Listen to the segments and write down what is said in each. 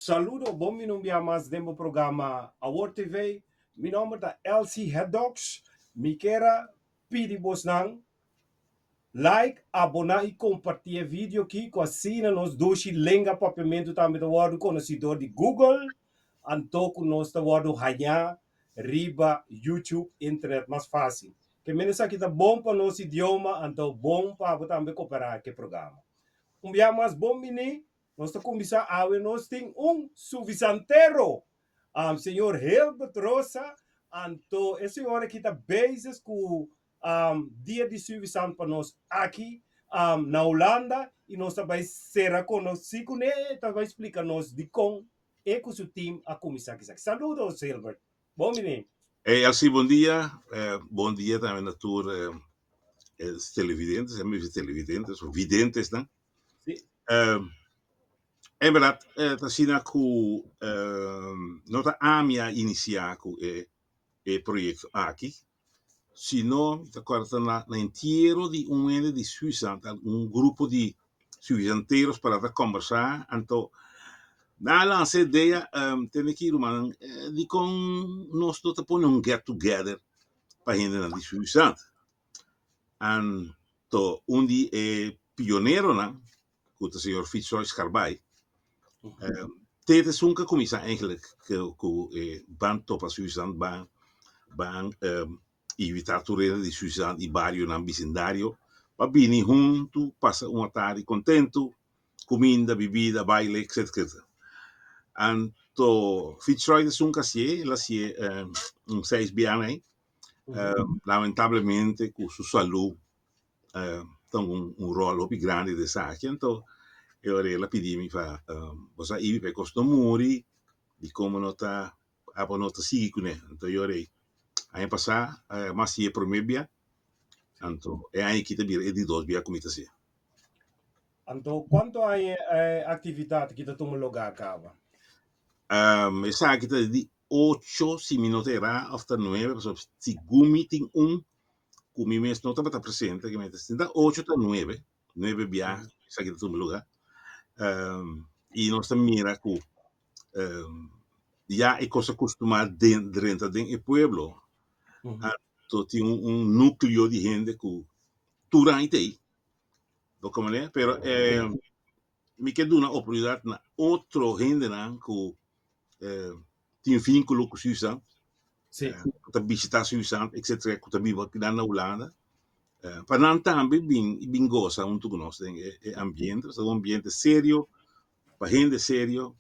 Saludo, bon bini un bia mas den bo programa Awor TV. Mi nomber ta Elsie Haddox. Mi kier a pidi bosnan like, abona y comparti e video aki cu asina nos dushi lenga papiamento tambe ta wordo conoci door di Google anto cu nos ta wordo haña riba YouTube internet mas facil. Ke men esaki ta bon pa nos idioma anto bon pa bo tambe coopera cu e programa. Un bia mas bon bini. Nos ta kuminsá awe nos tin un suvisantero, um, señor Hilbert Rosa, anto e señor aki ta bezig ku um, dia di suvisant pa nos aki um, na Hulanda i nos ta bai sera konosí kuné, e ta bai splika nos dikon e ku su team a kuminsá kisaki. Saludos Hilbert, bon bini. Hey Elsie, bon dia. Eh, bon dia tambe na tur eh, eh, televidentes, eh, televidentes, of videntes, nan. Sí. Uh, en berdad, eh, ta asina ku uh, no ta ami a inisiá ku e, e proyekto aki, sino ta kòrda na, na entiero di un hende di Suiza, un grupo di suizanteros para ta kombersá, anto nan a lansa e idea, um, tende ki rumannan, eh, dikon nos no ta pone un get together pa hendenan di Suizant. Anto un di e pioneronan, ku ta señor Fitzroy Scarbay, eh, te esun ku a kuminsá eigenlijk ku e ban topa Suizant, ban ban eh, invitá tur hende di Suizant i barionan bisindario pa bini huntu, pasa un atardi kontentu, kuminda, bibida, baile, etcetera, etcetera. Anto Fitzroy ta esun ku a hasié, el a hasié eh, un seis biaha ei. Eh, lamentablemente ku su salú eh, ta un, un ròl hopi grandi den esaki. Anto e ora el a pidi mi pa eh, bo sa Ibi pa e kos no muri, dikon bo no ta abo no ta sigui kuné. Anto e ora ei aña pasá eh, mi a hasi e promé bia, anto e aña aki ta bira e di dos bia ku mi ta hasié. Anto kuantu aña e aktividat aki ta tuma lugá kaba? Um, esaki ta di ocho, si mi no ta erá, òf ta nuebe, pasobra segun mi tin un ku mi mes no tabata presente, ke mi ta sinta ocho ta nuebe, nuebe bia esaki ta tuma lugá. Um, i nos ta mira ku um, ya e kos a kustumá den drenta den e pueblo. Anto tin un, un núkleo di hende ku tur aña ta ei. Bo komprendé? Pero eh, mi ke duna oportunidat na otro hendenan ku eh, tin vínkulo ku Suiza, Sí. eh, ku ta bishitá Suiza, etcétera, ku ta biba kinan na Hulanda, eh, pa nan tambe bin bin gosa huntu ku nos den e, e ambiente. Ta un ambiente serio, pa hende serio,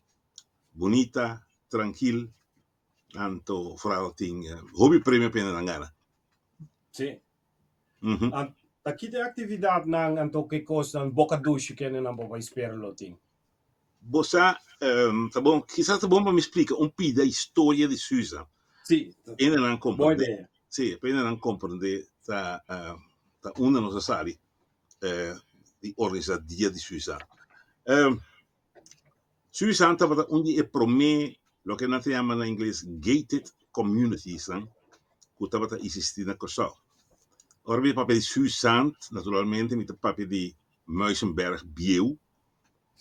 bunita, trankil, anto vooral tin eh, hopi premio pa hendenan gana. Sí. Mhm. An, ta ki te aktividatnan anto ke kosnan boka dushi kendenan por bai spera lo tin? Bo sa, ehm, ta bon, kisas ta bon pa mi splika un pida historia di Suiza. Sí, Hendenan boa komprendé, idea. sí, pa hendenan komprendé ta, eh, ta unda nos a sali eh, di organisá Dia di Suiza. Ehm, Suiza tabata un di e promé, loke nan ta yama na ingles gated communities-nan, ku tabata isistí na Kòrsou. Ora mi ta papia di Suizant, naturalmente mi ta papia di Muizenberg bieu,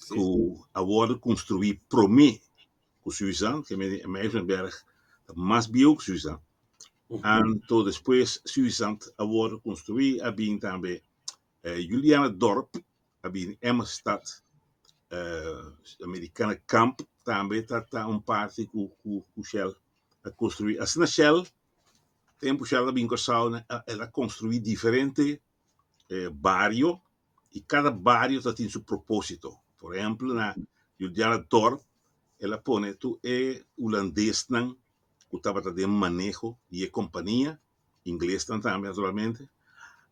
Sí. ku a wòrdu konstruí promé ku Suizant, ke mende Muizenberg ta mas bieu ku Suizant. Anto despues Suizant a wòrdu konstruí, a bin tambe eh, Julianadorp, a bin Emmastad, eh, Americana Kamp tambe ta ta un parti ku ku ku Shell a konstruí. Asina Shell, tempu Shell a bin Kòrsou, el a konstruí diferente eh, bario i kada bario ta tin su propósito. Por ehèmpel, na Julianadorp el a pone tur e hulandesnan ku tabata den maneho di e kompania, inglesnan tambe naturalmente,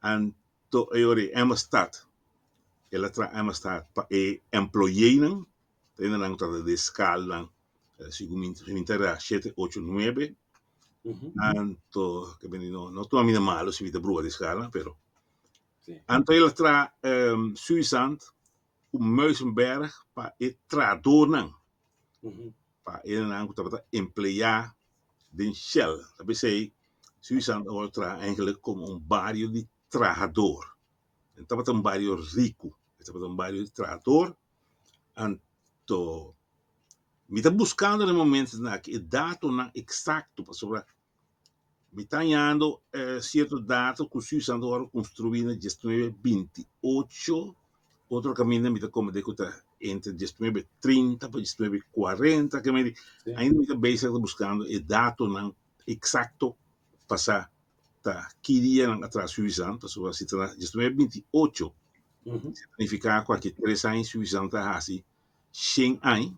anto e ora ei Emmastad, el a traha Emmastad pa e employeenan, ta hendenan ku tabata den skalnan, segun mi ta era shete, ocho, nuebe, anto ke bini no no tuma mi na malo si mi ta brua di skalnan, pero Sí. anto el a traha Suizant ku Muizenberg pa e trahadornan, pa hendenan ku tabata empleá den Shell. Ta p'esei Suizant a wòrdu traha eigenlijk komo un bario di trahador. E tabata un bario riku, e tabata un bario di trahador, anto. Mi ta buskando na e momentonan aki e datonan eksakto pasobra mi ta hañando sierto dato ku Susan ta wòrdu konstruí na diesnuebe binti ocho, otro kaminda mi ta komprendé ku ta entre diesnuebe trinta pa diesnuebe kuarenta, ke mei ainda mi ta bezig ta buskando e datonan eksakto pa sa ta ki dia nan a traha Susan, pasobra si ta na diesnuebe binti ocho signifiká ku aki tres aña Susan ta hasi shen aña,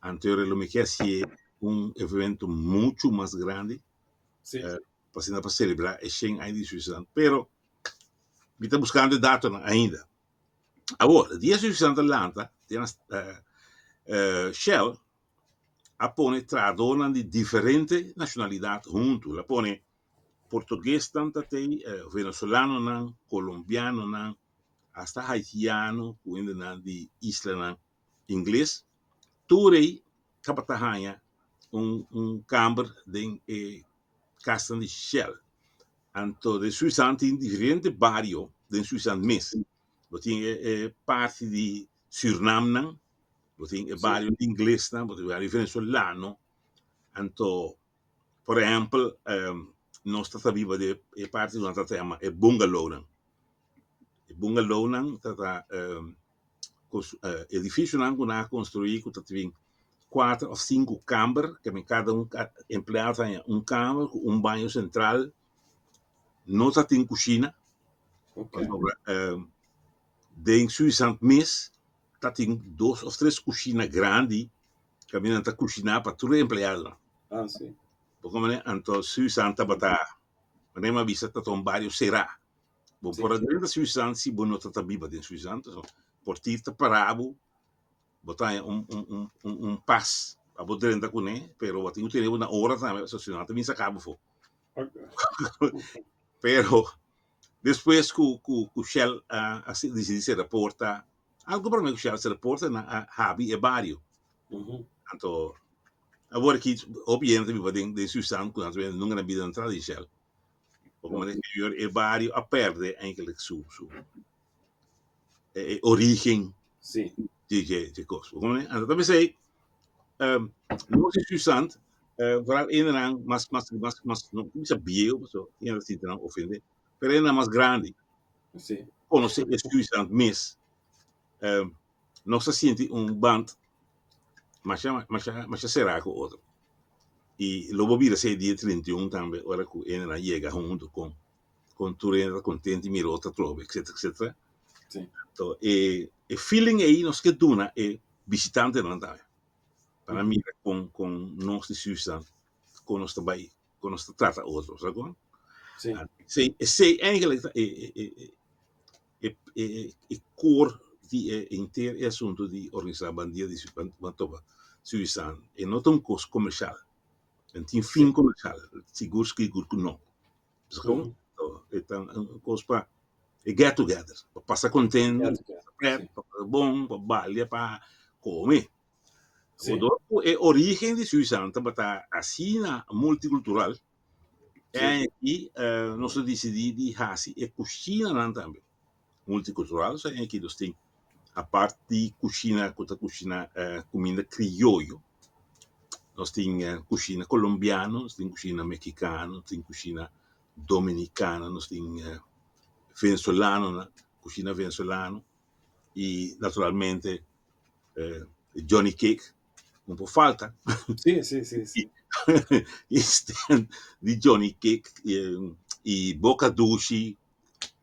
anto lo mi ke hasié un evento muchu mas grandi pa asina pa selebrá e shen aña di Suisan. Pero mi ta buskando e datonan ainda. Awor, e dia Suisan ta lanta, Shell a pone trahadónan di diferente nashonalidat huntu. El a pone portuguesnan ta tei, venezolanonan, kolombianonan, hasta haitiano ku hendenan di islanan ingles, tur ei tabata haña un un kamber den e kasnan di Shell. Anto den Suisan tin diferente bario den Suisan mes. Bo tin e e parti di Sürnamnan, bo tin e bario di inglesnan, bo tin e bario venezolano, anto Por ehèmpel, nos ta ta biba den e parti ku nan ta ta yama e bungalownan. E bungalownan ta ta edifisionan ku nan a konstruí ku ta tin kuater òf sinku kamber, ke men kada un empleado ta haña un kamber ku un baño sentral. No ta tin kushina, pasobra den Suisan mes ta tin dos òf tres kushina grandi Kaminda nan ta kushiná pa tur e empleadonan. Ah, sí. Bo komprende? Anto Suisan tabata, manera mi a bisa, ta un bario será. Bo por a drenta Suisan si bo no ta ta biba den Suisan. Portir ta pará bo, bo ta haña un, un, un, un, un pas pa bo drenta kuné, pero bo tin ku tene bo na ora tambe, pasobra si no nan ta bin saka bo afó. Pero despues ku, ku, ku Shell a, a disidí sera porta, Algo prome ku Shell sera porta nan a habi e bario. Anto awor aki hopi hende ta biba den den Suisan ku nan ta nunka na bida nan tra di Shell. Bo komprende e bario a perde eigenlijk su su e origen di dje dje kos. Bo komprende? Anto ta p'esei nos di Suisan vooral hendenan mas mas mas mas no bisa bieu pasobra tin hende ta sinti nan ofende pero hendenan mas grandi Konosé e Suisan mes, nos ta sinti un band masha masha masha será ku otro. I lo bo bira esei dia 31 tambe ora ku hendenan yega huntu kon kon tur hende ta kontento i mira otro atrobe etcetera etcetera. Anto e e feeling ei nos ke duna e bishitantenan tambe pa nan mira kon kon nos di Suisan kon nos ta bai kon nos ta trata otro, sa kon? Sí. Esei, esei eigenlijk ta e, e, e, e, e, e core di e henter e asunto di organisá Bandia di Ban Topa Suisan. E no ta un kos komershal. E no tin fin komershal. Sigur sigur ku no. Sa kon? Mm. E ta un kos pa e get together, pa pasa kontento, Get together, pa pret, sí. pa pasa bon, pa balia, pa kome. Sí. Dor ku e origen di Suisan tabata asina multikultural, Sí. e nos a disidí di hasi e kushinanan tambe multikultural. So aki nos tin apart di kushina ku ta kushina kuminda krioyo, nos tin kushina kolombiano, nos tin kushina mekikano, nos tin kushina dominikano, nos tin venezolano, kushina venezolano i naturalmente Johnny Cake no por falta. Sí, sí, sí, sí. E stand di Johnny Cake i Boca Dushi.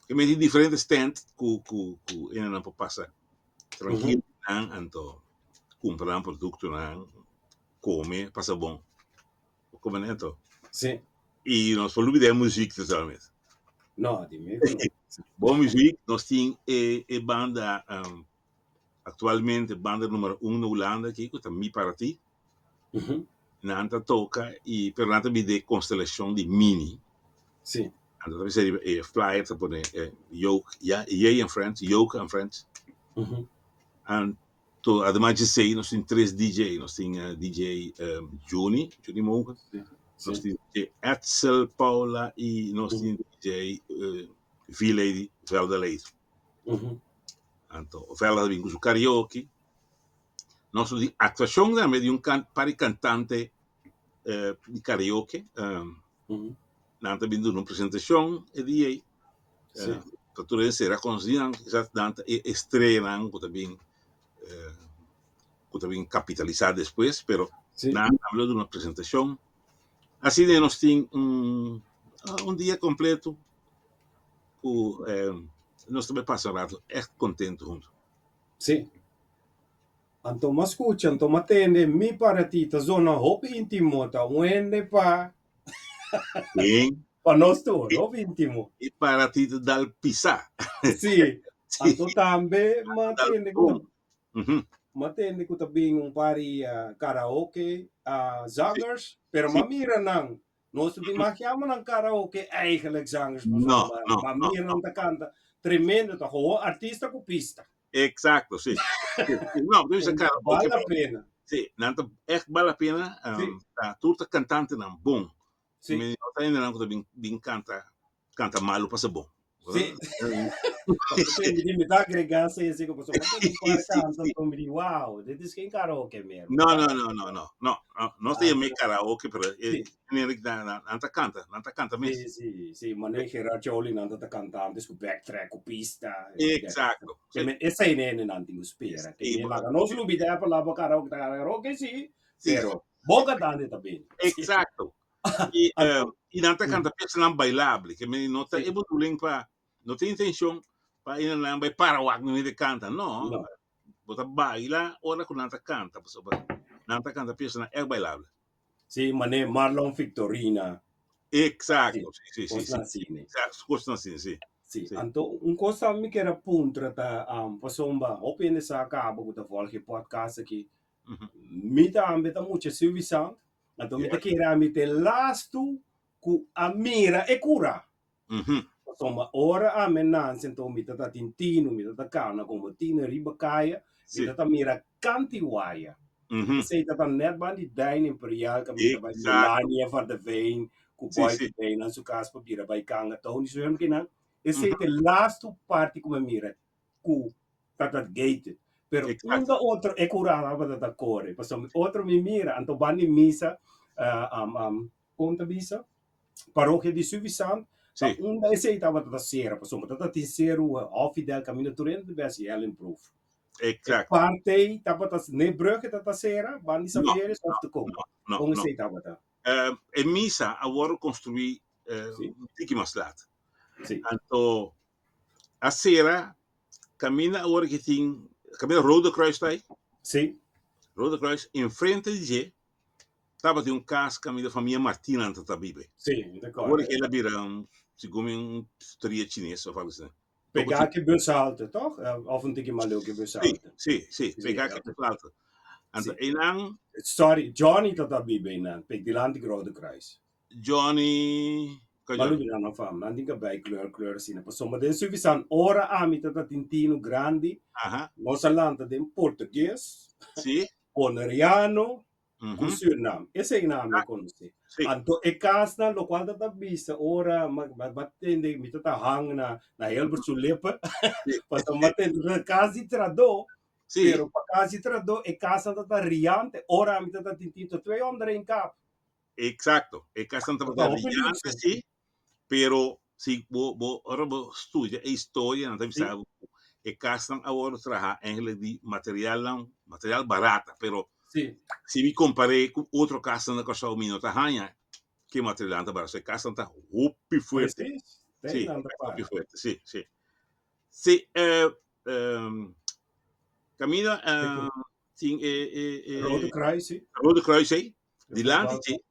E meti diferente stand ku ku ku hendenan por pasa trankil nan anto kumpra nan produktonan, kome, pasa bon. Bo kome neto. Sí. I nos por lubida e muziek naturalmente. No, di mi ku no. Bon muziek, nos tin e e banda Actualmente banda numero un na Hulanda aki cu ta Mi Para Ti. Nan ta toca y pero nan ta bini den constelacion di Mini. Sí. Anto ta bisa riba e flyer ta pone Joke, ya, Jay and Friends, Joke and Friends. Anto ademas di esey nos tin tres DJ, nos tin DJ Juni, Juni Mogen, nos tin DJ Edsel Paula y nos tin DJ V-Lady Velda Leito. Anto Velda ta bin ku su karaoke. Nos lo tin aktuashon tambe di un par di kantante di karaoke. Nan ta bin duna un presentashon e dia ei. Pa tur hende sera konosí nan, kisas nan ta e estreanan ku ta bin ku ta bin kapitalisá despues, pero nan tambe lo duna un presentashon. Asina nos tin un un dia kompleto ku nos ta bai pasa un rato ègt kontentu huntu. Sí. Anto m'a skucha, anto m'a tende, mi para ti ta zona hopi íntimo, ta un hende pa Sí. pa nos tur, hopi íntimo. Mi para ti ta dal pisá. Sí. Anto tambe m'a tende ku ta m'a tende ku ta bin un par di karaoke zangers, pero m'a mira nan Nos no tin mag yama nan karaoke eigenlijk zangers pasobra No, no, ma no, mira no. nan ta kanta tremendo ta gewoon artista ku pista. Exacto, sí. Sí, sí. No, bo ta bisa En karaoke, bal la pero pena. sí, nan ta echt bal la pena. Sí. Ta tur ta kantantenan bon. Sí. Mi no ta hendenan ku ta bin bin kanta kanta malu pasa bon. Sí. Pasobra mi ta agrega sesi ku pasobra mi ta un par kanta anto mi di wow, dit is geen karaoke meer. No, no, no, no, no, no, no, nos ta yama e karaoke, pero Sí. e nan ta kanta, nan ta kanta mes. Sí, sí, sí, manera Gerard Joling nan ta kanta antes ku backtrack, ku pista. Exacto. Ke men esei nene nan tin ku spera. Ke men laga nos lubida e palabra karaoke, ta karaoke sí, pero bon kantante ta bini. Exacto. I, i nan ta kanta piesanan bailable, ke men no ta e bedoeling pa, no ta intencion pa e nan bai para wak no hende kanta, no. No. Bo ta baila ora ku nan ta kanta, pasobra nan ta kanta piesanan erg bailable. Sí, mane Marlon Victorina. Exacto, sí, sí, sí. Kosnan asina. Exacto, kosnan asina, sí. Sí, Sí. anto un kos tambe mi kier a puntra ta, pasobra hopi hende sa kaba ku ta volg e podcast aki. Mi tambe ta mucha suivisant, anto mi ta kere ami ta e lastu ku a mira e kura. Pasobra ora ami a nanse anto mi ta ta tin tinu, mi ta ta kana komo tinu riba kaya, mi ta ta mira kanti waya. Esei ta ta nèt ban di Dijn Imperial kaminda ta bai Melania van der Veen ku Boy Veen nan su kas pa bira bai kanga Tony su hemkinan. Esei ta e lastu parti ku mi a mira ku ta ta gated. Pero unda otro e kura tabata ta kore, pasobra otro mi mira, anto ban di misa, kon ta bisa, parokia di Suffisant, ta unda esei tabata ta sera, pasobra ta ta tin seru Hofidel kaminda tur hende ta besi Hellenproef. E parte ei tabata, ne brug ta ta sera, ban di Saveris of ta kon? Kon esei tabata? E misa a wòrdu konstruí un tiki mas lat. Anto a sera kaminda awor ki tin kaminda Rode Kruis ta ei. Sí. Rode Kruis enfrente di dje tabatin un kas kaminda famia Martina ta ta bibe. Sí, mi ta Awor kòrda. ki el a bira un segun mi un teria chines of algo asina. Pegá ki bushalte, tòg? Of un tiki mas leu ki bushalte. Sí, sí, sí, pegá ki bushalte. Anto einan. Sorry, Johnny ta ta biba einan, peg dilanti Rode Kruis. Johnny, M'a lubida nan fam, nan tin kabei kleur kleur asina. Pasobra den Suffisant ora ami ta ta tin tinu grandi, nos a lanta den portugues, boneriano ku Surnam. Eseinan ami a konosé. Anto e kasnan lokual ta ta bisa ora m'a tende mi ta ta hang na na Hilbert su lippen, pasobra m'a tende ku kas di tradó, pero pa kas di tradó e kasnan ta ta riante ora ami ta ta tin tinu ta 200 en kap. Exacto, e casnan tabata brillante si, pero si bo bo ora bo studia e historia nan ta bisa bo cu e casnan a wordo traha eigenlijk di materialnan, material barata, pero si mi compare cu otro casnan na Corsou mi no ta haña ke materialnan ta barata, so e casnan ta hopi fuerte. Si, hopi fuerte, si, si. Si, caminda tin e e e Rode Kruis, si. Rode Kruis ei. Dilanti dje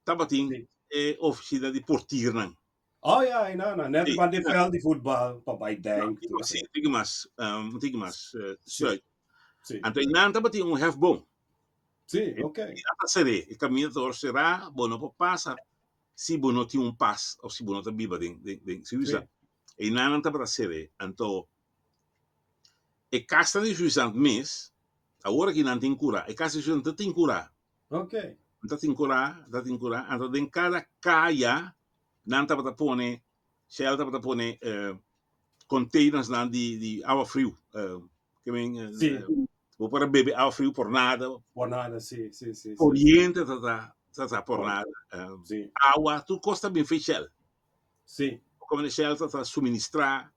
tabatin e ofisina di portiernan. Oh ja, inana, net ban di veld di voetbal pa bai denk. Si, un tiki mas, un tiki mas zuid. Anto einan tabatin un hefboom. Si, ok. E ta ser'é, e kaminda ta wòrdu será, bo no por pasa si bo no tin un pas òf si bo no ta biba den den Suiza. Einan nan tabata ser'é. Anto e kasnan di Suiza mes, awor aki nan tin kurá, e kas di Suiza ta tin kurá. Ok. Nan ta tin kurá, ta tin kurá. Anto den kada kaya nan tabata pone, Shell tabata pone containers nan di, di awa friu. Ke men, Sí. Bo por a bebe awa friu por nada. Por nada, si, si, si. Koriente ta ta ta ta por nada. Awa, tur kos ta bin fei Shell. Komo Shell ta ta suministrá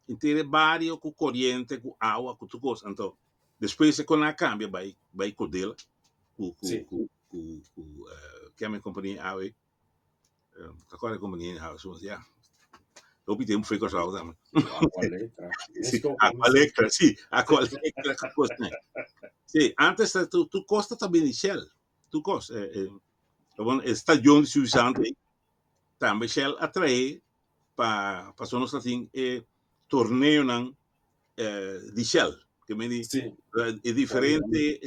henter e bario ku koriente, ku awa, ku tur kos. Anto despues e kon a kambia bai bai Kodela ku ku ku ku ku keme kompania awe. Ta kòrda e kompania awe su ya. Hopi tempu fei Kòrsou tambe. Aqualectra. Sí, Aqualectra, sí, Aqualectra ku kos nei. Sí, antes ta tur tur kos ta bini Shell, tur kos. Gewoon e stadion di Suisan ei tambe Shell a trae pa pasobra nos ta tin e torneonan di Shell. Ke meni e diferente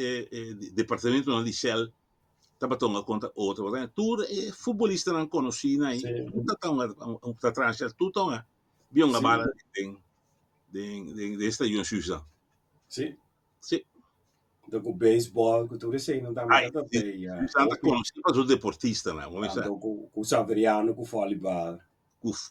departamentonan di Shell tabata hunga kontra otro. Tur e futbolistanan konosí na ei tur ta hunga ta traha Shell, tur ta hunga bin hunga bala den den den e stadion Suisan. Sí. Anto ku beisbòl, ku tur esei nan tambe ta play. Suisan ta konosí pa su deportistanan. Anto ku Saveriano ku vòlibal.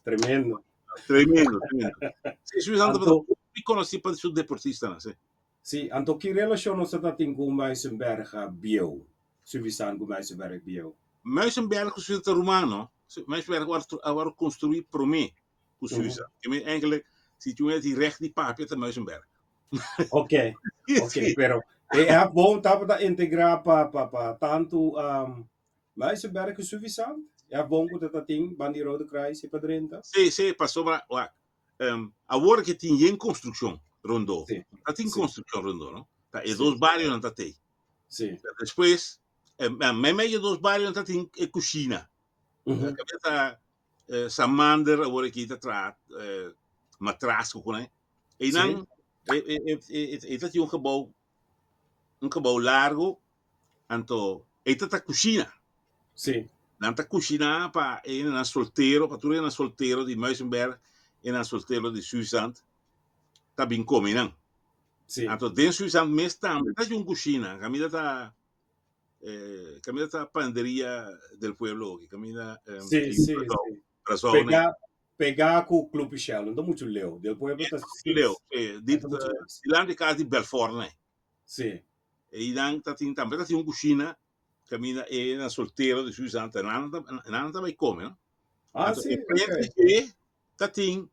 Tremendo. Tremendo, tremendo. Sí, Suisan tabata hopi konosí pa su deportistanan, sí. Sí, anto ki relashon nos ta tin ku Muizenberg bieu? Suisan ku Muizenberg bieu? Muizenberg ku Suisan ta ruman, no? Muizenberg a wòrdu konstruí promé ku Suisan. Eigenlijk, si tin un hende tin règt di papia ta Muizenberg. Ok, ok, pero e hefboom tabata integrá pa pa pa tantu um, Muizenberg ku Suffisant? E hefboom ku ta tin banda di Rode Kruis i pa drenta? Sí, sí, pasobra wak, um, awor ke tin yen konstrukshon rondó. Sí. Ta tin konstrukshon rondó, no? Ta e dos barionan ta tei. Sí. Despues, meimei e dos barionan ta tin e kushina. Kabia ta Samander awor aki ta traha matras ku kuné. Einan e ta tin un gebou, un gebou largu, anto ei ta ta kushina. Nan ta kushiná pa e nan soltero, pa tur e nan soltero di Muizenberg, e nan soltero di Suizant ta bin kome nan. Anto den Suizant mes tambe ta tin un kushina, kaminda ta Kaminda ta Panaderia del Pueblo oki, kaminda Sí, sí, sí. Brazao Pegá, pegá ku Club Shell, no ta muchu leu. Del Pueblo ta leu, sí. Di, dilanti kas di Belfort nei. Sí. E nan ta tin tambe ta tin un kushina kaminda e nan soltero di Suiza ta nan nan ta bai kome, no? Ah, Anto sí, e frente ok. dje ta tin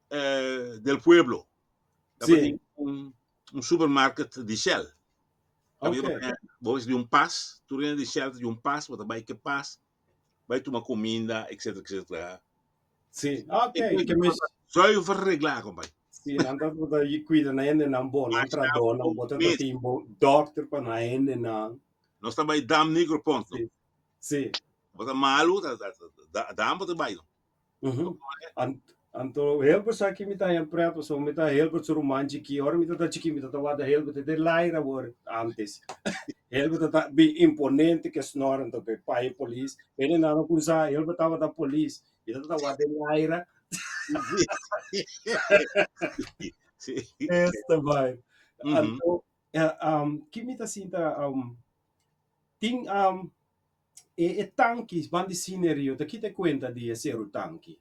Del Pueblo. Ta Sí. tin un un supermarket di Shell. Ok. Bo mester di un pas, tur hende di Shell ta di un pas, bo ta bai ke pas, bai tuma kuminda, etcetera, etcetera. Sí, ok. Ke mes. Zuiver reglá, kompai. Sí, nan ta ta kuida nan hendenan bon, nan tradónan, bo ta ta tin bo dòkter pa nan hendenan. Nos ta bai Dam Negro Pont, no? Sí, sí. Bo ta malu, ta Dam bo ta bai, no? Anto Hilbert sa ki mi ta haña pret pasobra mi ta Hilbert su ruman chikí. Ora mi ta ta chikí mi ta ta warda Hilbert te den laira awor antes. Hilbert ta ta bin imponente ke snor anto ke pai polis. Hende nan a kusa Hilbert tabata polis. Mi ta ta warda den laira. Esta bai. Anto ki mi ta sinta tin E e tanki ban di Cine Rio ta kita kuenta di e seru tanki?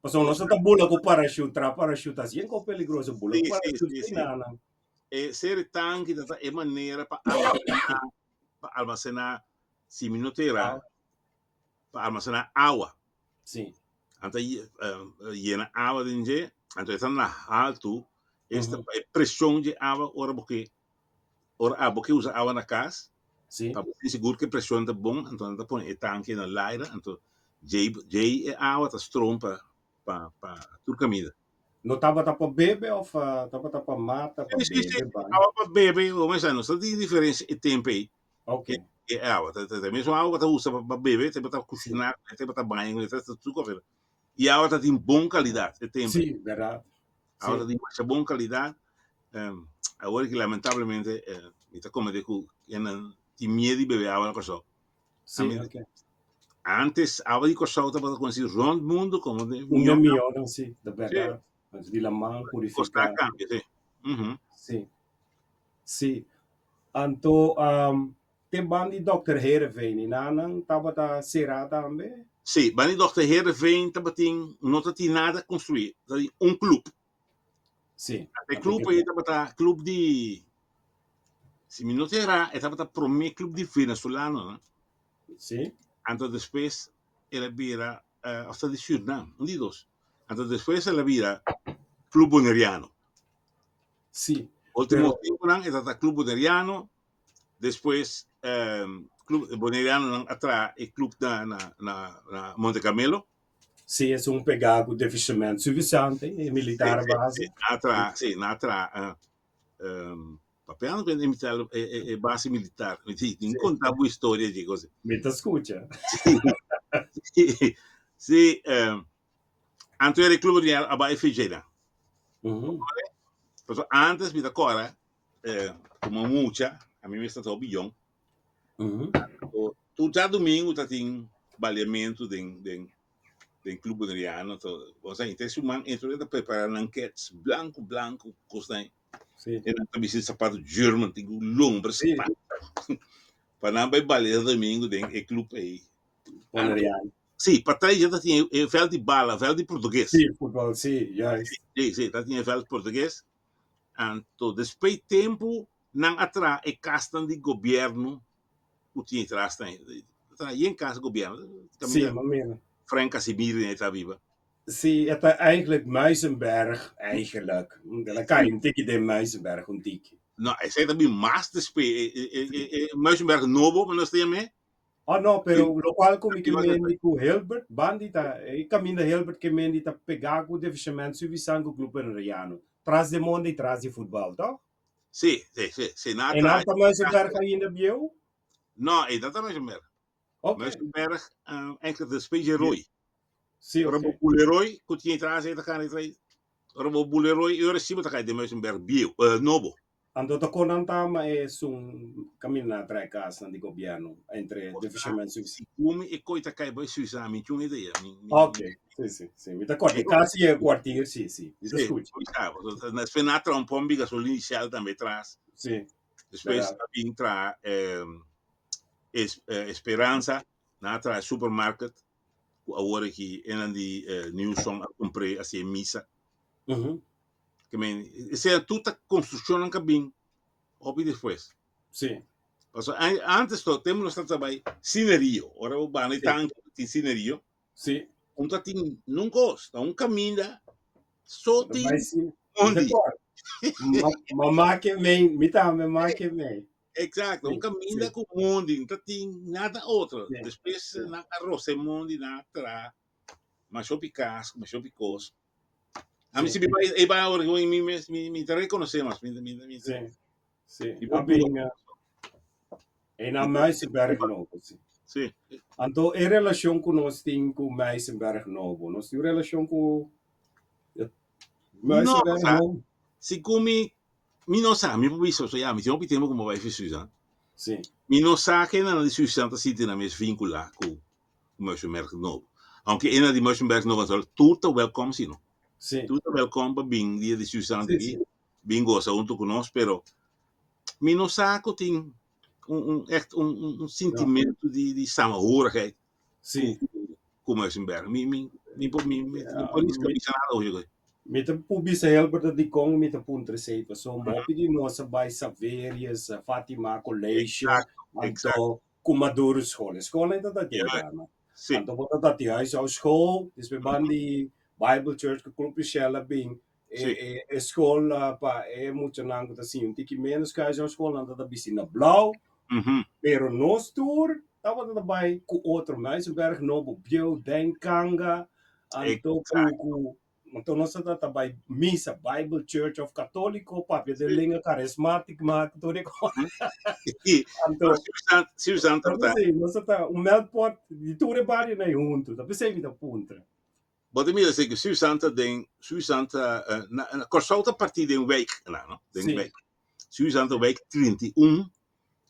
Pasobra nos ta bula ku parashut, tra parashut asi en ko peligroso bula ku parashut sí, sí nana. E seru tanki ta e manera pa almacená, pa almacená, si mi no ta erá, pa almacená awa. Sí. Anto yena awa den dje, anto e ta na haltu, esta e preshon dje awa ora bo ke Ora abo ke usa awa na kas, pa bo tin sigur ku e preshon ta bon, anto nan ta pone e tanke na laira, anto djei djei e awa ta stroom pa pa pa tur kaminda. No tabata pa bebe òf tabata pa mata, pa Sí, sí, sí, bebe, ban? awa pa bebe, bo mester sa no sa tin diferensia e tempu ei. Oke. E awa, ta ta mesun awa ku ta usa pa bebe, ta ta kushiná, ta ta baña, ta ta tur kos. I awa ta tin bon kalidat e tempu ei. Sí, bèrdat. Awa ta tin masha bon kalidat. Awor ki lamentablemente mi ta komete ku hendenan tin miedu di bebe awa na Kòrsou. Sí, ok. Antes awa di Kòrsou tabata konosí rònt mundu komo de Un de mihónan, sí, de bèrdat. Di laman Kos ta purifiká. kambia, sí. Sí, sí. Anto te ban di dòkter Heerenveen i nan tabata será tambe? Sí, ban di dòkter Heerenveen tabatin, no tatin nada konstruí, tabatin un klup. Sí. E club ei tabata club di Si mi no ta erá, e tabata promé club di venezolanonan. Sí. Anto despues el a bira, of ta di Surinam, un di dos. Anto despues el a bira Club Boneriano. Sí. Último Pero temponan e tabata Club Boneriano, despues Club Bonerianonan a traha e club na na na na Monte Carmelo. Sí, es un pegá ku deficement suficiente, e Sí, militar sí, sí, base. nan a traha, sí, nan a traha Papiando ku e e base militar, mi di, tin konta bo historia dje kos. Mi ta skucha. Sí, sí, anto era e Club Real a bai FG nan. Pasobra antes mi ta kòrda, komo mucha, ami mes ta hopi yòn, tur djadumingu ta tin baliamentu den den den Club Boneriano, to, bo sa, inter siman entro ta prepara nan kets blanku blanku kosnan. Sí. E nan ta bisti sapato German, tin ku lombra Sí. sapato. Pa nan bai balia domingo den e club ei. Boneriano. Sí, pa trai ya ta tin e veld di bala, veld di portugues. Sí, futbol, sí, juist. Sí, sí, ta tin e veld portugues. Anto despues tempu nan a traha e kasnan di gobierno ku tin tras nan. Traha yen kas gobierno. Sí, ma mira. Frank Casimiro den e ta biba. Sí, e ta eigenlijk Muizenberg, eigenlijk. De la kai un tiki den Muizenberg, un tiki. No, esei ta bin mas despues. E Muizenberg nobo, ma nos ta yam'é. Oh no, pero lokual ku mi ke mendi ku Hilbert, bandi ta, e kaminda Hilbert ke mendi ta pegá ku Defichamento Suvisan ku Club Herreriano. Tras de monda i tras di futbal, toch? Sí, sí, sí, sí, na E nan tras. ta Muizenberg ainda bieu? No, e nan ta Muizenberg. Ok. Muizenberg, eigenlijk despues di Rooi. Sí, Ora bo ok. bule Rooi, ku tin tras ei ta kana tras. Ora bo bule Rooi, e ora sí bo ta kai den Muizenberg bieu, nobo. Anto ta kon nan ta ma esun kaminda nan a trae kasnan di gobièrnu entre Bo de sa Fisherman Suiza? si kumi e koi ta kai bai Suiza, mi tin un idea. Mi, mi, Ok, mi, si, si, si. Mi ta kòrda e kas i e kwartier, si, si. Mi ta sí, skucha. mi sa. Despues nan a traha un pòmp di gasolina di Shell tambe tras. Si, Despues bèrdat. a bin traha Esperanza, nan a traha supermarket ku awor aki enan di Newsom a kumpr'é hasié misa. Ke men, esei tur ta konstrukshonnan ku a bin hopi despues. Sí. Pasobra antes to tempu nos tabata bai Cine Rio, ora bo banda e tanki tin Cine Rio. Sí. Un ta tin nun kos, ta un kaminda so tin mondi. Mama ke men, mi tambe mama ke men. Exacto, un kaminda ku mondi, no ta tin nada otro. Despues nan a rosa e mondi, nan a traha masha hopi kas, masha hopi kos. Ami si mi bai e bai awor mi mes mi mi ta rekonosé mas mi mi mi Sí, sí. A bin e na Muizenberg nobo, sí. Sí. Anto e relashon ku nos tin ku Muizenberg nobo, nos tin un relashon ku Muizenberg No, nobo? Si ku mi mi no sa, mi por bisa so ya, mi tin hopi tempu ku mi bai fi Suiza. Sí. Mi no sa ke nan di Suiza ta sinti nan mes vinkulá ku Muizenberg nobo. Aunke e nan di Muizenberg nobo anto tur ta welkom si no. Sí. Tur ta welkom pa bin dia di Suiza Sí, aki, sí. bin gosa huntu ku nos, pero mi no sa ku tin un un echt un un un sentimentu di di samenhorigheid Sí. ku ku Muizenberg. Mi mi mi por mi mi no por riska bisa nada oye koe. Mi ta por bisa Helbert ta dikon mi ta puntra esei pasobra hopi di nos a bai Saverius, Fatima College, Exacto, exacto. anto ku Maduro School. E skolnan ta ta Ja, deda, no? sí. Anto bo ta ta di huishoudschool, despues ban di Bible Church ku Club Michelle a bin, e Sí. e e skol pa e muchanan ku ta siña un tiki menos ku huishoudschool nan ta ta bisti na blou. Pero nos tur tabata ta bai ku otro Muizenberg Nobo Bieu, Den Kanga, anto ku Exacto. ku anto nos ta ta bai misa Bible Church of Católico papia den Sí. lenga karismatic ma tur e kos. Sí. Anto Pero Susan, Susan ta tabata p'esei nos ta ta un meldpot di tur e barionan ei huntu, ta p'esei mi ta puntra. Bo ta mira esei ku Susan ta den, Susan ta na na Kòrsou ta partí den wijknan, no? Den Sí. wijk. Susan ta wijk 31,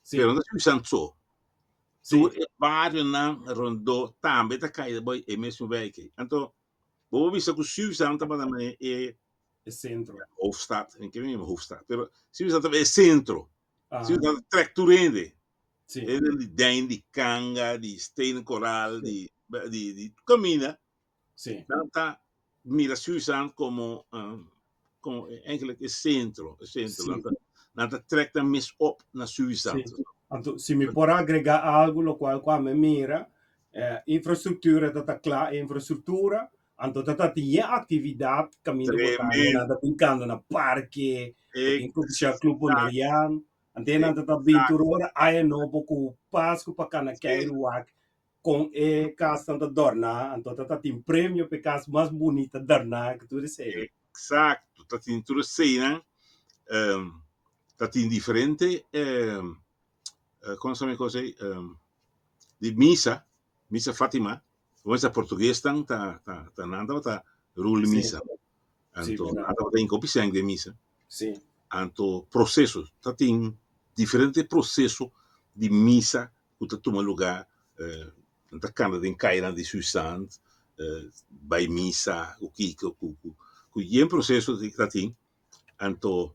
Sí. pero no ta Susan so. Sí. Tur e barionan rondó tambe ta kai bo e mesun wijk ei. Anto bo por bisa ku Susan tabata mane e E sentro. hoofdstad, en ke mi hoofdstad, pero Susan tabata e sentro. Aha. Susan ta trek tur hende. Sí. Hende di Dein, di Kanga, di Stenen Koraal, Sí. di di di kaminda. Sí. Nan ta mira Susan komo komo eigenlijk e sentro, e sentro. Sí. Nan ta Nan ta trek nan mes op na Suiza. Sí. Anto, si mi por agrega algo, locual cu ami mira, infrastructura ta ta cla, infrastructura, anto ta ta tin e actividad caminda bo ta, Tremendo. nan ta bin canta na parke, bo tin Club Club Bonerian, ante nan ta ta bin tur ora aña nobo cu Pascu pa cana keiru wak con e casnan ta dorna, anto ta ta tin premio pa e cas mas bunita dorna cu tur esey. Exacto, ta tin tur eseinan, ta tin diferente, con se llama e cosa ei, di misa, misa Fatima, misa portuguesnan ta ta ta nan tabata rul misa, anto nan tabata hinca hopi sèn den misa, anto proceso, ta tin diferente proceso di misa ku ta tuma lugá, nan ta kanta den kayanan di Suisant, bai misa ku kiko, ku ku ku yen proseso ta tin, anto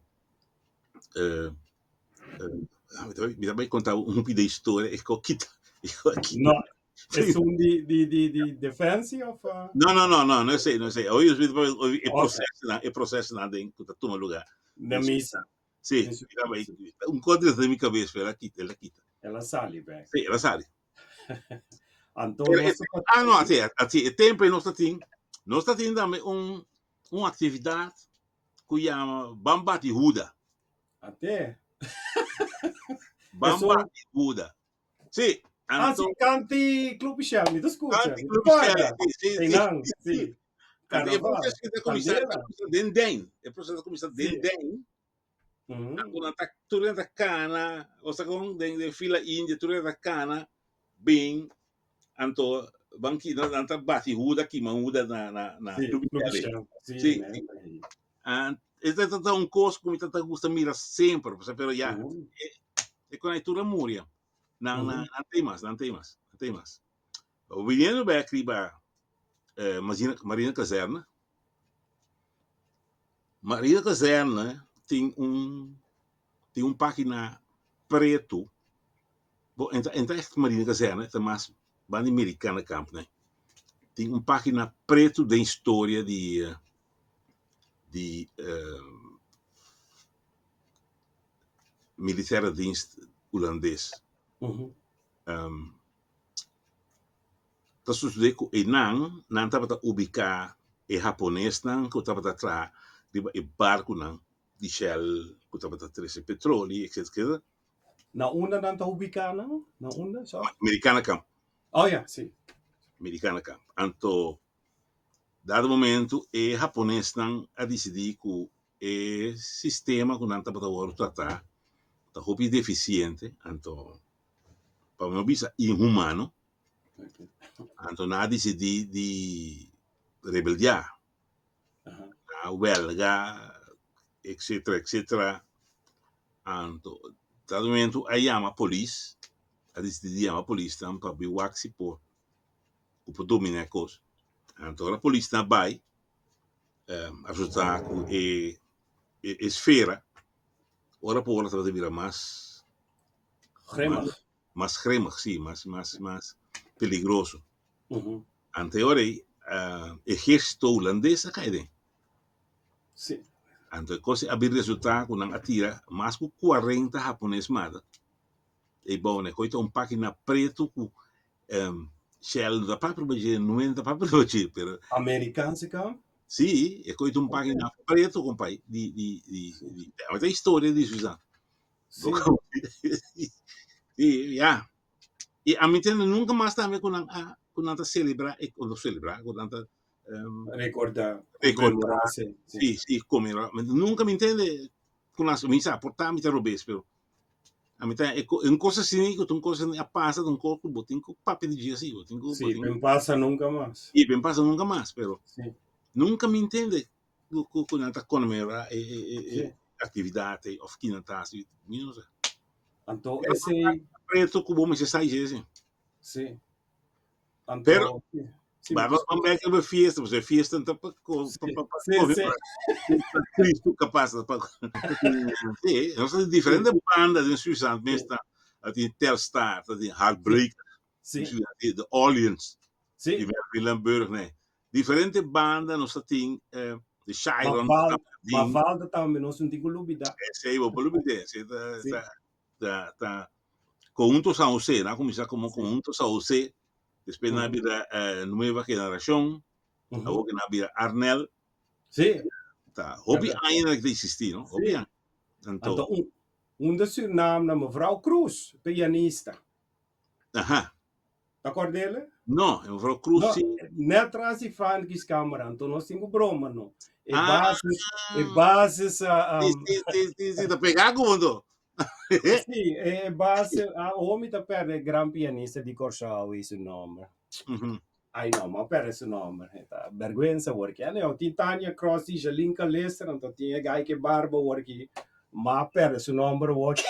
mi ta bai konta un hopi de historia e ko kita e ko kita. No, esun di di di di defensie of? No, no, no, no, no esei, no esei. Oye, e prosesonan, e prosesonan den ku ta tuma lugá. Na misa. Sí, un kos den mi kabes, pero el a kita, el a kita. El a sali bek. Sí, el a sali. Anto Pero nos e, ah, no, así, así, e tempo nos ta tin, nos ta tin tambe un, un actividad ku yama Ban Bati Huda. Ate. Ban Eso- Bati Huda. Sí, Ah, anto, sí, Kanti Club Shell, mi ta escucha. Kanti Mi ta Club Shell, corda. sí, sí, sí. Einan, sí. Anto, e Carnaval. proceso ta kuminsá, Candela. ta kuminsá den den. E proceso ta kuminsá den Sí. den. Mhm. Anto nan ta tur nan ta kana, osea kon den den fila india tur nan ta kana bin anto ban ki nan ta bati huda kima huda na na na Sí, Club Club Shell. Shell. Sí, Sí, nee. sí. An e ta ta un kos ku mi ta ta gusta mira semper, pero ya Mhm. e kon ei tur a muri. Nan nan Mhm. nan t'ei mas, nan t'ei mas, nan t'ei mas. Viniendo bek riba eh, Marina, Marina Kazerne. Marina Kazerne tin un tin un página pretu. Bo, en ta, en ta echt Marina Kazerne, ta mas banda di Americana Kamp, nee. Tin un página pretu den historia di eh, di eh, militaire dienst hulandes. Um, ta sucede cu eynan nan tabata ubica e Haponesnan cu tabata traha riba e barconan di Shell cu tabata trece petroli etc etc. Na unda nan ta ubica nan? Na unda? So? Americana Camp. Oh ja, si. Americana Camp. Anto dado momento e Haponesnan a dicidi cu e sistema cu nan tabata worde trata ta hopi deficiente anto pa no bisa inhumano, anto nan a disidí di rebeldiá, nan a wèlga, etcetera, etcetera. Anto dado momento a yama polis, a disidí di yama polisnan pa bin wak si por ku por dominá e kos. Anto ora polisnan a bai, a resultá ku e esfera ora pa ora tabata bira mas Grimmig. Mas grimmig, sí, mas, mas, mas peligroso. Ujú. Ante ora ei, uh, ejército holandés a kai den. Sí. Anto e kos a bin resultá ku nan a tira mas ku 40 hapones mata. Ei bou ne koi ta un página pretu ku um, Shell no ta papia riba dje, no ta papia riba dje, pero Amerikaanse kant? Sí, e koi ta un página pretu, kompai, di, di, di, di, di, historia di Suzanne. Sí. Sí, ya. I a mi tende nunca mas tambe ku nan a ku nan ta celebra e no celebra ku nan ta um, Recorda, Recorda. conmemora, sí, sí. sí, sí, conmemora. Nunca mi ntende ku nan mi sa por ta mi ta robes pero a mi ta e un cosa así ku ta un cosa a pasa ta un cosa ku bo tin ku papia di dje así bo tin ku bo Sí, tin ben pasa nunca mas. i ben pasa nunca mas pero Sí. nunca mi ntende ku ku ku nan ta conmemora e e e Sí. e actividad ei of kinan ta hasi mi no sa. Anto Pero esei, preto ku bo mester sa dje si. sí. Anto, Pero sí, sí, mi ba ta nos ban escucha. bek riba fiesta, pasobra fiesta no ta pa ko Sí, pa pa pa sí, sí. conmemora Cristo capaz pa sí, nos tin diferente Sí, banda den Suriname sí, mes ta tin Telstar, ta tin Heartbreak, sí, The Orleans, sí. di Mervyn Limburg, nee. Diferente banda nos ta tin eh, De Chiron. Mafalda, Mafalda tambe nos no tin ku lubida. Esei bo por lubida. Esei ta, ta, ta, ta Conjunto San José, nan a kuminsá komo Conjunto San José, despues nan a bira Nueva Generacion, awor ke nan a bira Arnel. Sí. Ta hopi aña nan ta eksistí, no? Hopi aña. Anto, Anto un, un de Suriname na mevrouw Cruz, pianista. Aha. Ta kordele? No, e mevrouw Cruz No, sí. net tras di Frankies camera, anto nos tin ku broma, no. E Ah. basis, e basis, ah, Sí, sí, sí, sí, sí, ta pegá ku anto. Sí, e base, ah, homi ta perde gran pianista di Kòrsou i su nòmber. Ai no, m'a perde su nòmber. E ta bèrgwensa awor ki. Anyhow, tin Tania Cross, tin Jalinka Lister, anto tin e gai ke barba awor ki. M'a perde su nòmber awor ki.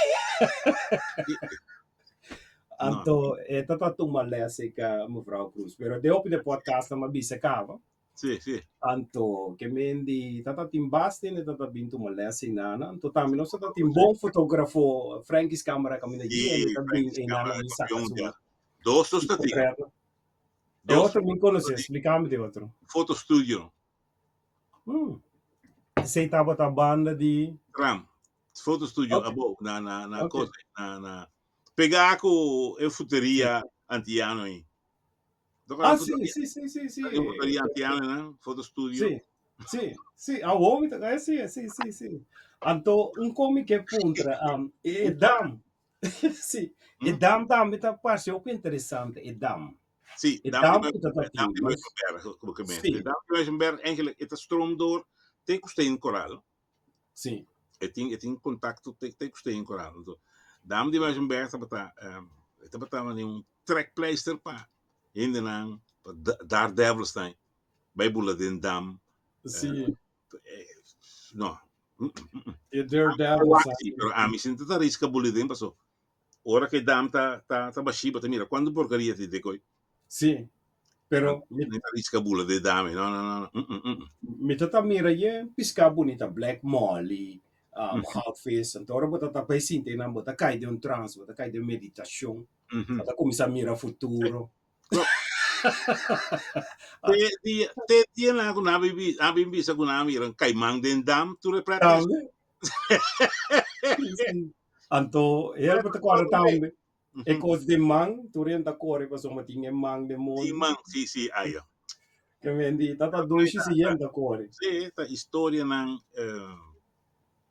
Anto e ta ta tuma lès e ka mevrouw Cruz. Pero den hopi de podcast nan m'a bisa kaba. Sí, sí. Anto ke men di tata tin basta hende tata bin tuma les einan. Anto tambe nos tata tin bon fotografo, Frankie's Camera kaminda Sí, hende ta bin Frankie's einan Camera a bin saka campeón su ya. Dos nos su ta tin. portret. E Dos otro mi konosé, splikami di otro. Foto studio. Esei tabata banda di Tram. Foto studio Ok. abou na na na Ok. cosa na na pegá ku e fruteria antiano ei. Ah, sí, sí, sí, sí, sí. Fruteria antiano nan, foto studio. Sí, sí, sí. Ah, homie, sí, sí, sí, sí. Anto, un komi ke puntra, e dam. Sí, e dam tambe ta parse hopi interesante, e dam. Sí, E dam dam di ku ta Dam tin, di mas Muizenberg, como que men. Sí. E dam di Muizenberg eigenlijk e ta stroom door te ku Steen Koraal. Sí. E tin e tin contacto te te ku Steen Koraal. Anto, dam di Muizenberg tabata e tabata manera un trekpleister pa hendenan, pa daredevils nan bai bula den dam. Sí. No. E daredevils. Sí, pero ami sin ta riska bula den paso ora ku e dam ta ta ta bashí bo ta mira kuantu porkeria tin den koi. Sí, pero mi Mi ta riska bula den dam no no no Mi ta ta mira ye piská bunita black molly, goudvis, anto ora bo ta ta bai sinti einan bo ta kai den un trans, bo ta kai den meditashon, bo ta kuminsá mira futuro. Te dia te dia nan ku nan a bin bisa ku nan a mira un kaiman den dam tur e prèt Tambe. Sí. Anto help ta kore tambe. E kos den man, tur hende ta kore pasobra tin e man den Tin mondi. man, sí, sí, aya. Ke men di ta ta dushi si hende ta kore. Sí, ta historianan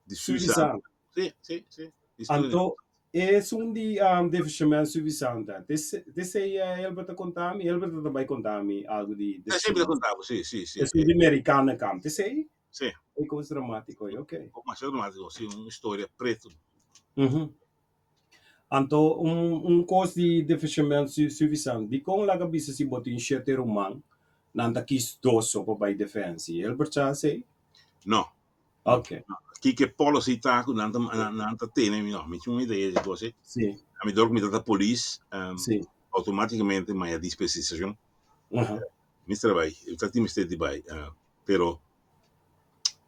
di Suiza. Suiza. Sí, sí, sí. Historia. Anto esun di devishement Suiza te te sei Helbert ta konta mi, Helbert ta bai konta mi algu di Te sei ta konta bo, sí, sí, sí. Esun di Merikana kam, te sei? Sí. E kos dramatiko ei, ok. Masha dramatiko, sí, un historia pretu. Anto un un kos di defishement suivisant, dikon laga bisa si bo tin shete ruman, nan ta kis dos so pa bai defensi? Helbert sa esei? No. Ok. Kiko e policy ta ku nan ta nan ta tene, mi no, mi tin un idea di kos ei. Sí. Ami dor ku mi ta ta polis, Sí. automaticamente mi a dispensashon. Mester bai, mi ta tin mester di bai, pero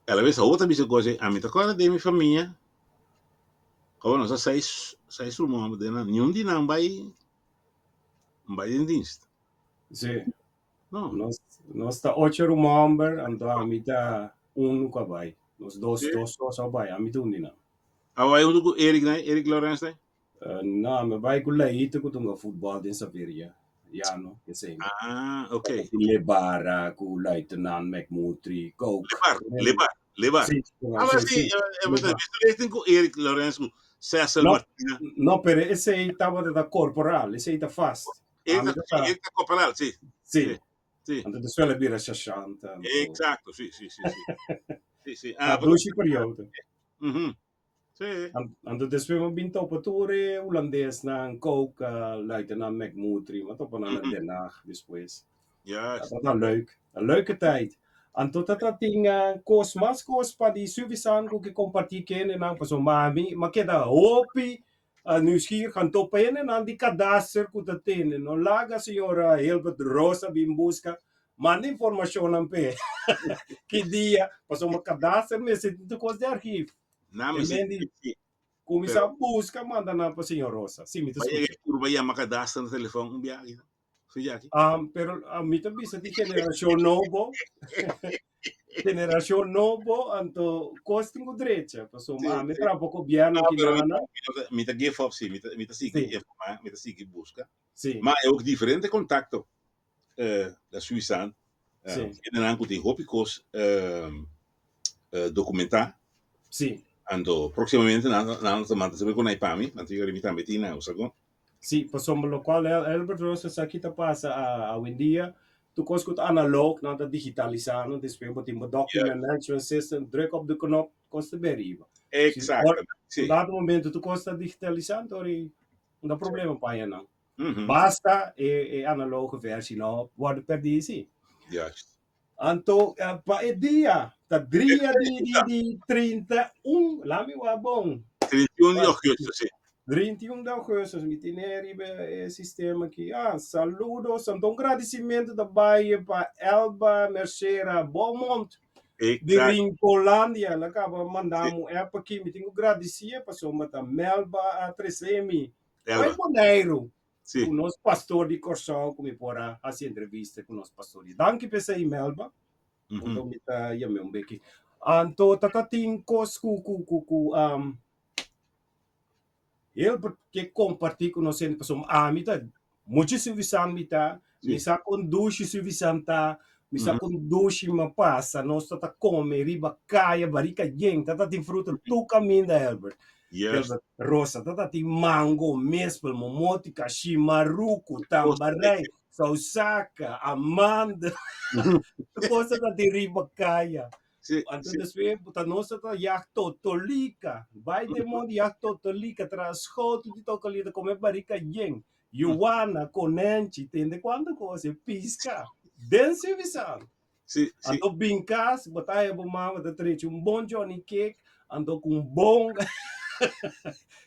a la bes awor ta bisa kos ei, ami ta kòrda den mi famia, Awor nos a seis, seis ruman den nan, niun di nan bai, bai den dienst. Sí. No. Nos, nos ta ocho ruman homber, anto ami ta unu ku a bai. Nos dos, Sí. dos sos a bai, ami ta un di nan. A bai huntu ku Eric nai, Eric Lorenz nai? No, ami a bai ku Laito ku ta hunga futbòl den Saveria, ya no, esei. Ah, ok. Lebara ku Luitenant McMurtry, Coke. Lebar, Lebar, Lebar. Sí, Ah, sí, sí, sí. eh, eh, eh, ku Eric Lorenz ku Cecil No, Martina. no, pero esei tabata ta corporal, esei ta fast. Eric Ami ta, ta, Eric ta corporal, sí. sí. Sí, sí. Anto despues el a bira sergeant, anto. Exacto, sí, sí, sí, sí. Sí, sí. Ta Ah, pero, dushi periodo. Sí. Anto despues mi bin topa tur e hulandesnan, Coke, luitenant McMurtry, mi a topa nan na Den Haag despues. Juist. Tabata leuk, een leuke tijd. Anto tata tin kos, mas kos pa di Suvisan ku ke kompartí ku hendenan, pasobra mi a keda hopi nieuwsgierig anto pa hendenan di kadaster ku ta tende. No laga señor Hilbert Rosa bin buska, manda informashonnan p'e ki dia, pasobra kadaster mester tin tur kos di archief. Nan E mester men di sí. kuminsá Pero buska manda nan pa señor Rosa. Sí, mi ta pa yega skucha. e kurba yama kadaster na telefòn un biaha aki. Su yaki. Pero mi ta bisa di generashon nobo. Generashon nobo, anto kos tin ku drecha. Pasobra Sí, ami sí. traha poko gobièrnu No, aki pero mi, nana. mi ta give up, sí. Mi ta sigui Sí, informá, mi ta sigui buska. sí, Ma e ook diferente kontakto eh, na Suiza. Eh, sí, hendenan ku tin hopi kos eh, eh, dokumentá. sí. Anto próximamente nan, nan ta manda saber ku nai pa mi, anto yo mi tambe tin na usa kon. Sí, pasobra lokual Albert Rosa sa ki ta pasa awendia, tur kos ku ta analog nan ta digitalisá nan, despues bo tin bo document management system, druk op de knop, kos ta bin riba. Si ora Exactamente, un sí. dado momento tur kos ta digitalisá, anto ori no ta problema pa haña nan. Basta e e analoge versie no wòrdu pèrdí sí. Juist. Anto pa e dia ta dria di di di 31, laat mi wak bon. 31 di augustus, sí. 31 di augustus, mi tene riba e sistema aki. Ah, saludos, anto un gradicimento ta bai pa Elba Mercera Beaumont di Exacto. Rincolandia. El a caba manda Sí. mi un app aki, mi tin cu gradici pasobra ta Melba a trece mi. Elba. Bai Boneiru. Sí. Ku nos pastor di Kòrsou ku mi por a hasi entrevista ku nos pastor. Danki p'esei Melba. Anto mi ta yam'é un beki. Anto ta ta tin kos ku ku ku ku um, Hilbert ke kompartí ku nos hende pasobra ami ta muchu suvisan mi ta, mi sa kon dushi suvisan ta, mi sa kon dushi mi a pasa, nos ta ta kome riba kaya barika yen, ta ta tin fruta tur kaminda Hilbert. Yes. Hilbert Rosa ta tin mango, mespel, momotica, shimaruku, tambarei, sausaka, amandel. Tur kos ta tin riba kaya. Sí, Anto sí. despues ta nos ta yag totolika. Bai den mondi yag totolika, traha schotel di totolika, kome barika yen. Yuwana, konenchi, tende kuantu kos, e piska. Den Suivisant. Sí, sí. Anto bin kas, bo ta haya bo mama ta trechi un bon Johnny cake, anto ku un bon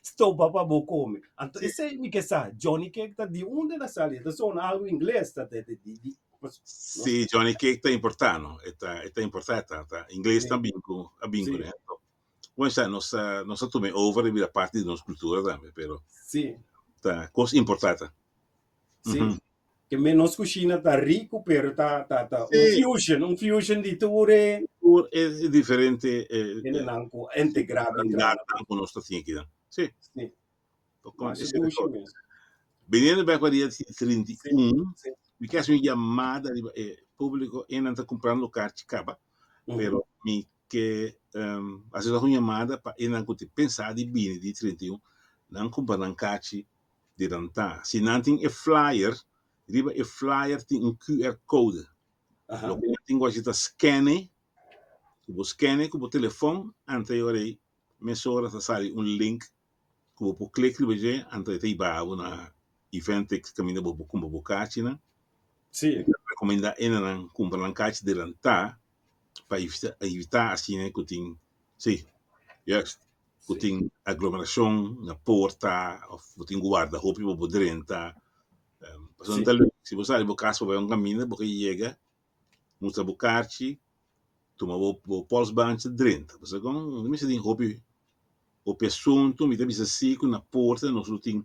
stopa pa bo kome. Anto Sí. esei mi ke sa, Johnny cake ta di unda el a sali? E ta sona algu ingles, ta di, di, di, pues, no Sí, Johnny cake ta importá, no? E ta, e ta importá, ta, ta. Ingles Sí. ta bin ku, a bin Sí. kuné. Anto, bueno, sa, nos a, nos a tuma e over i bira parti di nos kultura tambe, pero Sí. ta kos importá ta. Sí. Mhm. Ke men nos kushina ta riku, pero ta, ta, ta un Sí. fusion, un fusion di tur e Tur e e diferente eh, eh, hendenan ku integrá bin traha na variedadnan ku nos ta tin akinan. Sí. Sí. Con Masha ese dushi record. mes. Viniendo bek pa dia Sí, 31, sí. mi ke hasi un yamada riba e público e nan ta kumprando karchi kaba, pero mi ke um, hasi un yamada pa e nan ku ta pensa di bini di 31, nan kumpra nan karchi Dirantá. Si nan tin e flyer, riba e flyer tin un QR code. Loke nan tin ku hasi ta scan e, ku bo scan e ku bo telefòn, anto e ora ei mesora ta sali un link ku bo por klik riba dje, anto e ta hiba bo na Eventix kaminda bo por kumpra bo kachinan. Sí. Mi ta rekomendá enanan kumpra nan kachi dirantá pa evita evitá asina ku tin, sí, juist. Ku Sí. tin aglomerashon na porta òf bo tin ku warda hopi pa bo drenta. Pasobra Sí. ta leuk si bo sali bo kas pa bai un kaminda bo ke yega mustra bo karchi tuma bo bo polsbandje drenta. Pasobra kon no mester tin hopi hopi asuntu mi ta bisa si ku na porta nos lo tin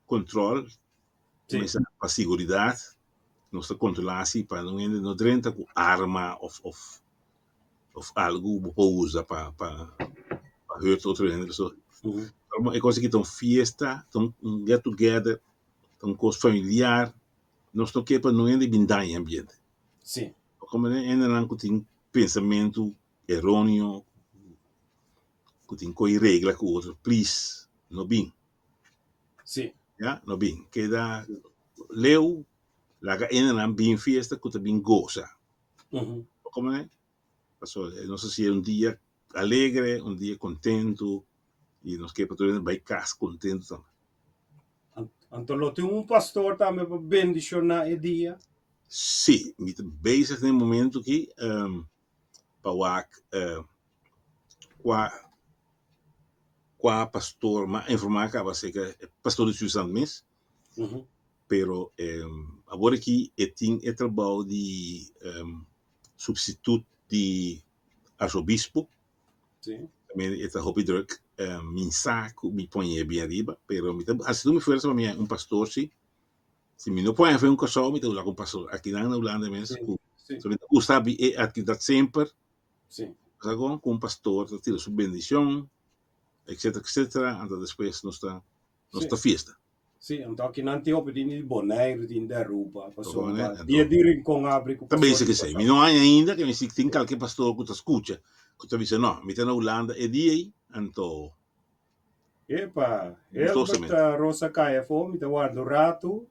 control Sí. kuminsá pa siguridat nos ta kontrolá si pa un hende no drenta ku arma òf òf òf algu bo por usa pa pa pa hurt otro hende pasobra e kos aki ta un fiesta ta un get together ta un kos familiar nos no ke pa no hende bin daña e ambiente Sí. komo hendenan ku tin pensamentu eroneo ku tin koi regla ku otro please no bin. Sí. Ya, no bin. Keda leu, laga hendenan bin fiesta ku ta bin gosa. Komo ne? Paso nos a hasié un dia alegre, un dia kontentu i nos ke pa tur hende bai kas kontentu tambe. Anto lo tin un pastor tambe pa bendishoná e dia? Sí, mi ta bezig den e momento aki pa wak kua kua pastor m'a informá kaba aserka e pastor di Susan mes, pero awor aki e tin e trabou di substituut di arzobispo, tambe e ta hopi druk, mi sa ku mi pone bien ariba, pero mi ta hasi tur mi fuersa pa mi haña un pastor si, si mi no por haña un Kòrsou mi ta wak un pastor akinan na Hulanda mes ku, so mi ta gusta abi e aktividat semper. Sí. Sa kon ku un pastor ta tira su bendishon, etcetera, etcetera, anto despues nos ta nos ta fiesta. Sí, anto aki nan tin hopi tin di Boneiru, tin di Aruba, pasobra pa dia di Rincon abri ku Ta pastor bisa di kesei. Mi Kòrsou. no haña ainda ke mi si tin kalke pastor ku ta skucha ku ta bisa no, mi ta na Hulanda e dia ei, anto Epa, Helbert gustosamente. Rosa kai afó, mi ta warda un ratu.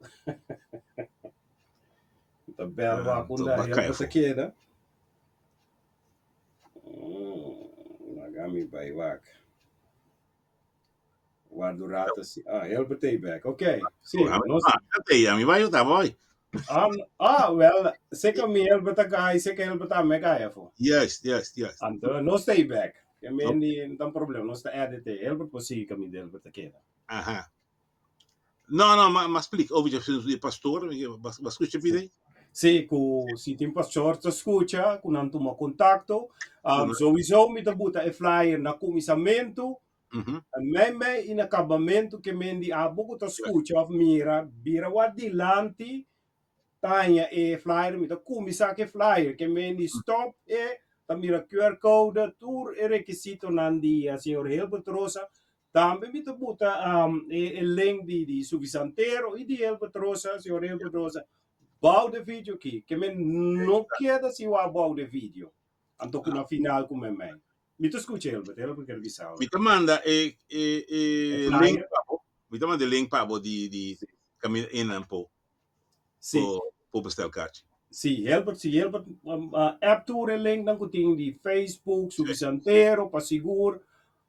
Mi ta bèl wak Anto unda ba kai Helbert ta afó. keda. Laga mi bai wak. Warda un rato si. Ah, Helbert ei bek. Ok. Si, nos Ah, ei, ami bai, yo ta bai. Ah, ah, wel, seka mi Helbert a kai, seka Helbert a me kai afo. Yes. Anto nos ta ei bek. Ke men di no tan problema, nos ta edit ei. Helbert por sigui kaminda Helbert a keda. Aha. No, no, ma, ma splika over je di pastor, ba, ba skucha pide? Sí, ku si tin pastor ta skucha, ku nan tuma kontakto. Um, sowieso mi ta buta e flyer na kuminsamentu, mei mei i na kabamentu ke men di abo ku ta skucha of mira, bira wak dilanti taña e flyer, mi ta kuminsá ku e flyer, ke men di stop e, ta mira QR code, tur e rekisitonan di señor Hilbert Rosa. Tambe mi ta buta e e link di di Suvisantero i di Hilbert Rosa, señor Hilbert Rosa, bou de video aki, ke men no keda sin wak bou de video. Anto ku na final ku men mei. Mi ta skucha Hilbert, Hilbert ker bisa Mi ta manda e e e E link flyer. pa bo. Mi ta manda e link pa bo di di kaminda einan po Sí. po po bestel kaartje. Sí, Hilbert, sí, Hilbert, um, uh, app tur e linknan ku tin di Facebook, Suvisantero, pa sigur.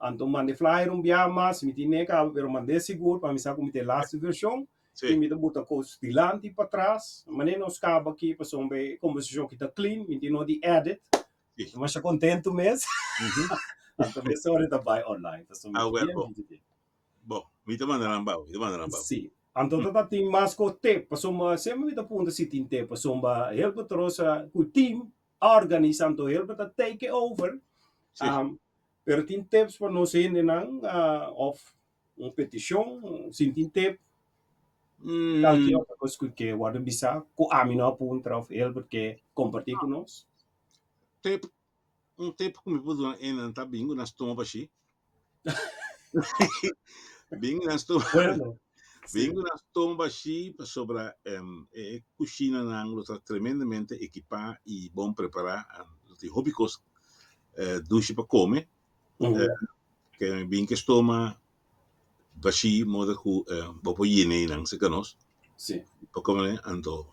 Anto manda e flyer un bia mas, mi tin ne kaba, pero mand'é sigur pa mi sa ku mi ta e laatste vershon. Sí. I mi ta buta kos dilanti i patras. Manera nos kaba aki, pasobra e kombersashon aki ta clean, mi tin no di edit. Sí. Mi masha kontentu mes. Anto mesora e ta bai online, pasobra Ah, mi ta wel, bien bo. bichi tin. Bo, mi ta manda nan bou, mi ta manda nan bou. Sí. Anto ta ta tin mas ku tep, pasobra semper mi ta puntra si tin tep, pasobra Hilbert Rosa ku team a organisa, anto Hilbert a take over. Sí. Um, pero tin tips pa nos hendenan, uh, of un petishon, sin tin tip, Kalke otro kos ku ke wòrdu bisa ku ami no a puntra of Hilbert ke kompartí ku nos? Tip, un tip ku mi por duna hendenan ta bin ku nan stoma bashí. Bin ku nan stoma, Bueno, bin sí. ku nan stoma bashí pasobra e kushinanan lo ta tremendamente ekipá i bon prepará. Lo tin hopi kos dushi pa kome. Ke bin ku e stoma bashí moda ku bo por yena einan serka nos. Sí. Pa kome anto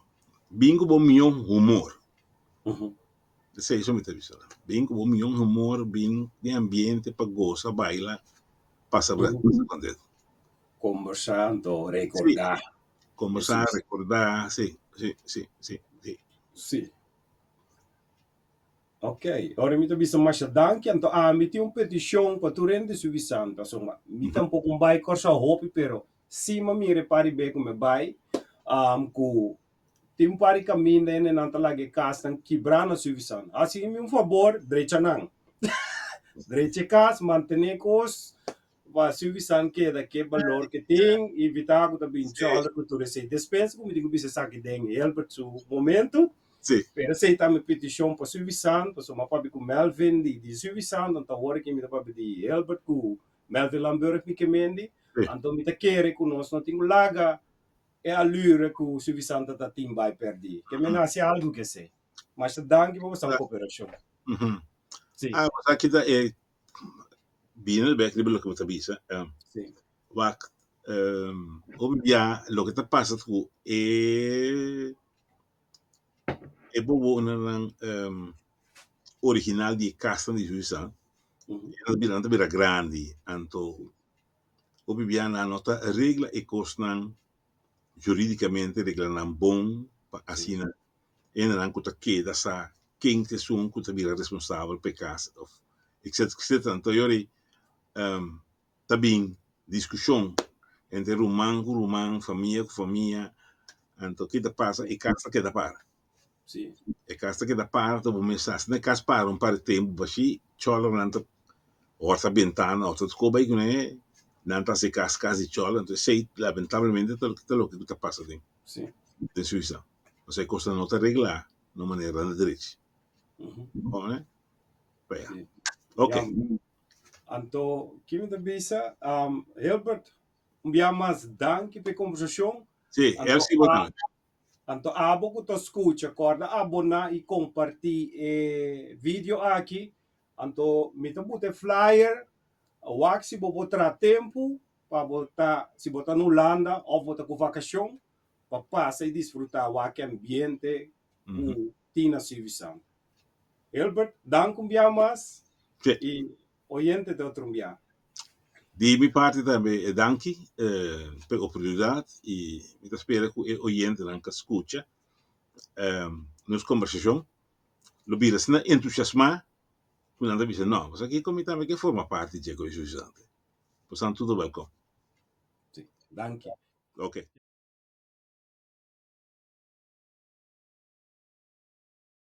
bin ku bo mihó humor. Esei so mi ta bisa. Bin ku bo mihó humor, bin den ambiente pa gosa, baila, pasa pasa kontentu. Kombersá anto Sí, rekordá. kombersá, Presis. rekordá, sí, sí, sí, sí, sí. Sí. Ok, ora mi ta bisa masha danki, anto ami tin un petishon pa tur hende su bisando, pasobra mi tampoko un bai Kòrsou hopi, pero si mi a mira e par di be ku mi bai, ku tin un par di kaminda hende nan ta laga e kasnan kibrá na su bisando. Hasi mi un fabor, drecha nan. Drecha e kas, mantené kos, pa su bisan keda ke balor ke tin, evitá ku ta bin chòlder ku tur esei. Despensa ku mi tin ku bisa esaki den Hilbert su momento, Sí. Pero esei ta mi petishon pa Suivisant, pasobra mi a papia ku Melvin di di Suivisant, anto awor aki mi ta papia di Hilbert ku Melvin Lamburg mi ke mendi, Sí. anto mi ta kere ku nos no tin ku laga e alure ku Suivisant ta ta tin bai pèrdí. Ke mi hasi algu ku esei. Masha danki pa boso koperashon. Sí. Ah, bo sa kita e bini bek riba loke bo ta bisa. Sí. Wak, hopi bia loke ta pasa ku e E bobonanan original di e kasnan di Suiza, nan ta bira grandi, anto hopi bia nan no ta regla e kosnan juridicamente, regla nan bon pa asina hendenan ku ta keda sa ken ta esun ku ta bira responsabel pa e kas of etcetera etcetera. Anto yori ta bin diskushon entre ruman ku ruman, famia ku famia, anto ki ta pasa? E kas ta keda para. Sí. E kas ta keda para, ta bo mes sa, si na e kas para un par di tempu bashí, chòlernan ta hòrta bentana òf ta koba ei kuné, nan ta hasi e kas kas di chòler, anto esei lamentablemente ta ta loke ku ta pasa den Sí. den Suisa. Pasobra e kosnan no ta reglá na un manera na drechi. Bon, eh? Pa ya. Sí. Ok. Ja, anto, ki mi ta bisa, Hilbert, un bia mas danki pa e kombersashon. Sí, Anto, Elsie, bo a, tambe. anto abo ku ta skucha, kòrda aboná i kompartí e video aki. Anto mi ta buta e flyer, wak si bo por traha tempu pa bo ta, si bo ta na Hulanda òf bo ta ku vakashon, pa pasa i disfrutá wak e ambiente ku tin na Suivisant. Hilbert, dank un bia mas Sí. i oyente te otro un bia. Di mi parti tambe e danki pa e oportunidat i mi ta spera ku e oyentenan ka skucha nos kombersashon lo bira asina entusiasmá ku nan ta bisa no, pasobra kiko mi tambe ke forma parti dje ku e Suivisant. Pasobra tur ta wèlkom. Sí, danki. Ok.